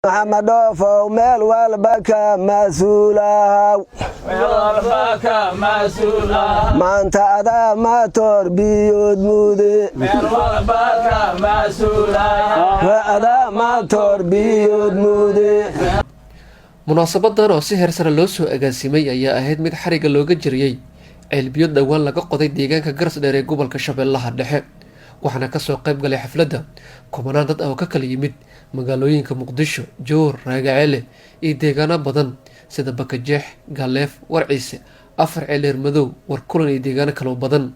Maxamed Dhoofow, meel walba ka mas-uulahaw, maanta adaa matoor biyood mude, adaa matoor biyood mude. Munaasabadan oo si heer sare loo soo agaasimay ayaa ahayd mid xariga looga jiriyey ceelbiyo dhowaan laga qoday deegaanka Garas Dheer ee gobolka Shabeellaha Dhexe. Waxaana kasoo qayb galay xafladda kumanaan dad ah oo ka kala yimid magaalooyinka Muqdisho, Jowhar, Raagaceele iyo deegaano badan sida Bakajeex, Galeef, Warciise, Afar Ceeleer Madow, Warkulan iyo deegaano kaloo badan.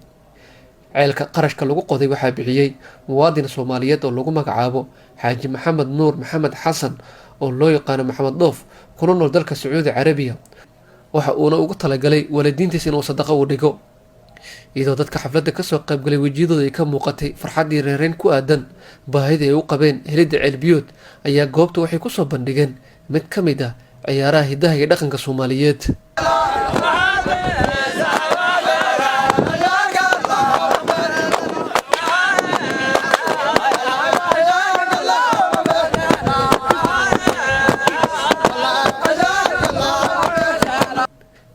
Ceelka qarashka lagu qoday waxaa bixiyey muwaadin Soomaaliyeed oo lagu magacaabo Xaaji Maxamed Nuur Maxamed Xasan, oo loo yaqaano Maxamed Dhoof, kuna nool dalka Sacuudi Carabiya. Waxa uuna ugu talagalay waalidiintiis inuu sadaqo u dhigo. Iyadoo dadka xafladda kasoo qaybgalay wejiyadooda ay ka muuqatay farxad iyo reereyn ku aadan baahida ay u qabeen helidda ceelbiyood, ayaa goobta waxay kusoo bandhigeen mid ka mid ah ciyaaraha hidaha iyo dhaqanka Soomaaliyeed.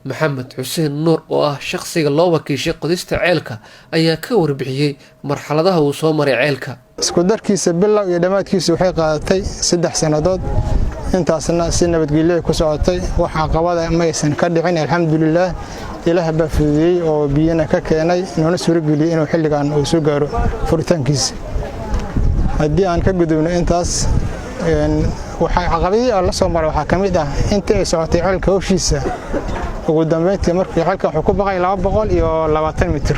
Maxamed Xuseen Nuur, oo ah shaqsiga loo wakiishay qodista ceelka, ayaa ka warbixiyey marxaladaha uu soo maray ceelka. Isku darkiisa bilow iyo dhammaadkiisu waxay qaadatay 3 sannadood. Intaasna si nabadgelyo ku socotay, wax caqabada maysan ka dhicin, alxamdulilaah. Ilaah baa fududeeyey oo biyana ka keenay, noona suurageliyey inuu xilligan uu soo gaaro furitaankiisa. Haddii aan ka gudubno intaas, waxaa caqabadihii aan la soo maray waxaa ka mid ah intii ay socotay ceelka howshiisa. Ugu dambeyntii markii ceelka wuxuu ku baqay 220 mitir.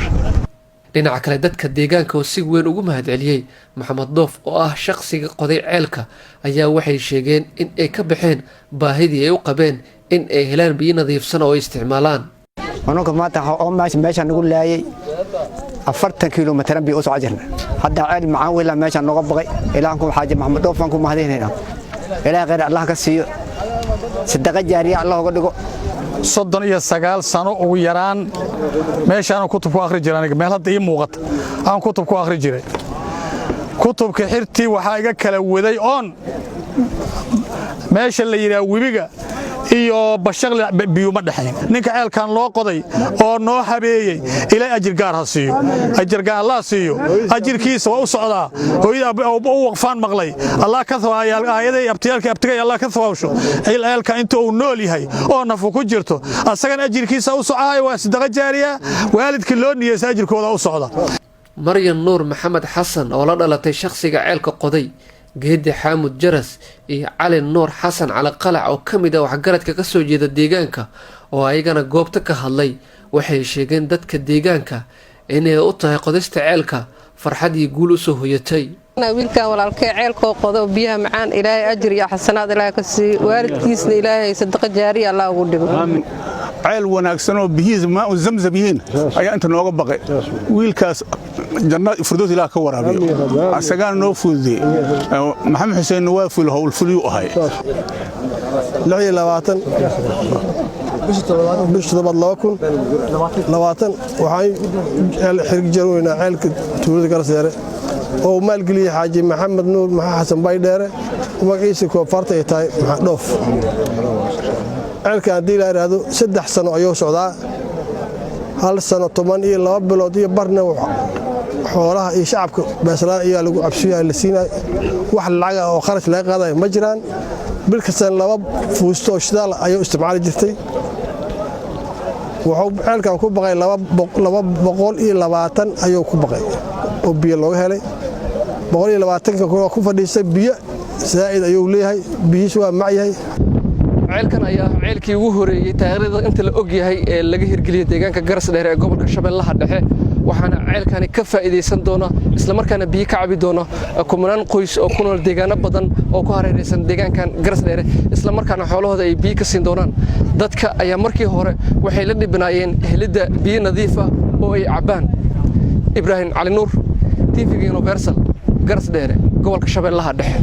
Dhinaca kale, dadka deegaanka oo si weyn ugu mahadceliyey Maxamed Doof, oo ah shaqsiga qoday ceelka, ayaa waxay sheegeen in ay ka baxeen baahidii ay u qabeen in ay helaan biyo nadiifsan oo ay isticmaalaan. Anunka maanta oo meeshaan nagu laayay 40 kilomitran biyo u socon jirna. Hadda ceel macaan weylaa meeshaan nooga baqay. Ilaahan ku Xaaji Maxamed Dhoof baan ku mahadinaynaa. Ilaah khayr Allah ka siiyo, sadaqa jaariya Allah uga dhigo. 39 sano ugu yaraan meeshaanu kutub ku akhri jiray aniga. Meel hadda ii muuqata aan kutub ku akhri jiray. Kutubka xirtii waxaa iga kala waday oon meesha la yidhaha webiga iyo Bashaqli biyuma dhexayn. Ninka ceelkan loo qoday oo noo habeeyey, ilaa ajir gaar ha siiyo, ajir gaar Allah siiyo, ajirkiisa waa u socdaa. Hooyada u waqfaan maqlay, Allah ka aayaday, abtiyaalka abtigay Allah ka thawaabsho. Ceelka inta uu nool yahay oo nafu ku jirto, asagana ajirkiisa u socayo, waa sadaqa jaariya. Waalidkii loo niyeysa ajirkooda u socda. Maryan Nuur Maxamed Xasan, oo la dhalatay shakhsiga ceelka qoday, Geedi Xaamud Jaras iyo Cali Nuur Xasan Caliqalac, oo ka mid ah waxgaradka ka soo jeeda deegaanka, oo ayagana goobta ka hadlay, waxay sheegeen dadka deegaanka inay u tahay qodista ceelka farxad iyo guul usoo hoyatay. Wiilkan walaalkee ceelkoo qodo biyaha macaan, Ilaahay ajir iyo xasanaad Ilaahay ka siiyo, waalidkiisna Ilaahay sadaqa jaariya Allah ugu dhigo. Ceel wanaagsan oo biyihiisa maa Zamzam yihiin ayaa inta nooga baqay. Wiilkaas janna firdows Ilaah ka waraabiyo, asagaana noo fududey. Maxamed Xuseenna waa ful howlfuliyuu ahay. 26 bisha toddobaad 2020 waxaan xarig jarweynaa ceelka tuulada Garasdheere oo uu maalgeliyey Xaaji Maxamed Nuur Maxaa Xasan Baydheere, magaciisa koofaarta ay tahay Maxamed Dhoof. Ceelkan haddii la idhaahdo 3 sano ayuu socdaa. Hal sano 12 bilood iyo barna xoolaha iyo shacabka beeslaan ayaa lagu cabsiya la siinay. Wax lacaga oo kharash laga qaadayo ma jiraan. Bil kastana 2 fuusto oo shidaal ayuu isticmaali jirtay. Wuxuu ceelkan ku baqay 220 ayuu ku baqay oo biyo looga helay. 120-ka ku fadhiistay. Biyo saa'id ayuu leeyahay, biyihiis waa macyahay. Ceelkan ayaa ah ceelkii ugu horeeyey taariikhda inta la og yahay ee laga hirgeliyey deegaanka Garas Dheer ee gobolka Shabeellaha Dhexe. Waxaana ceelkani ka faa'iidaysan doona, islamarkaana biyo ka cabi doona, kumanaan qoys oo ku nool deegaano badan oo ku hareeraysan deegaankan Garas Dheere, islamarkaana xoolahooda ay biyo ka siin doonaan. Dadka ayaa markii hore waxay la dhibanaayeen helidda biyo nadiif ah oo ay cabbaan. Ibraahim Cali Nuur, TV-ga Universal, Garas Dheere, gobolka Shabeellaha Dhexe.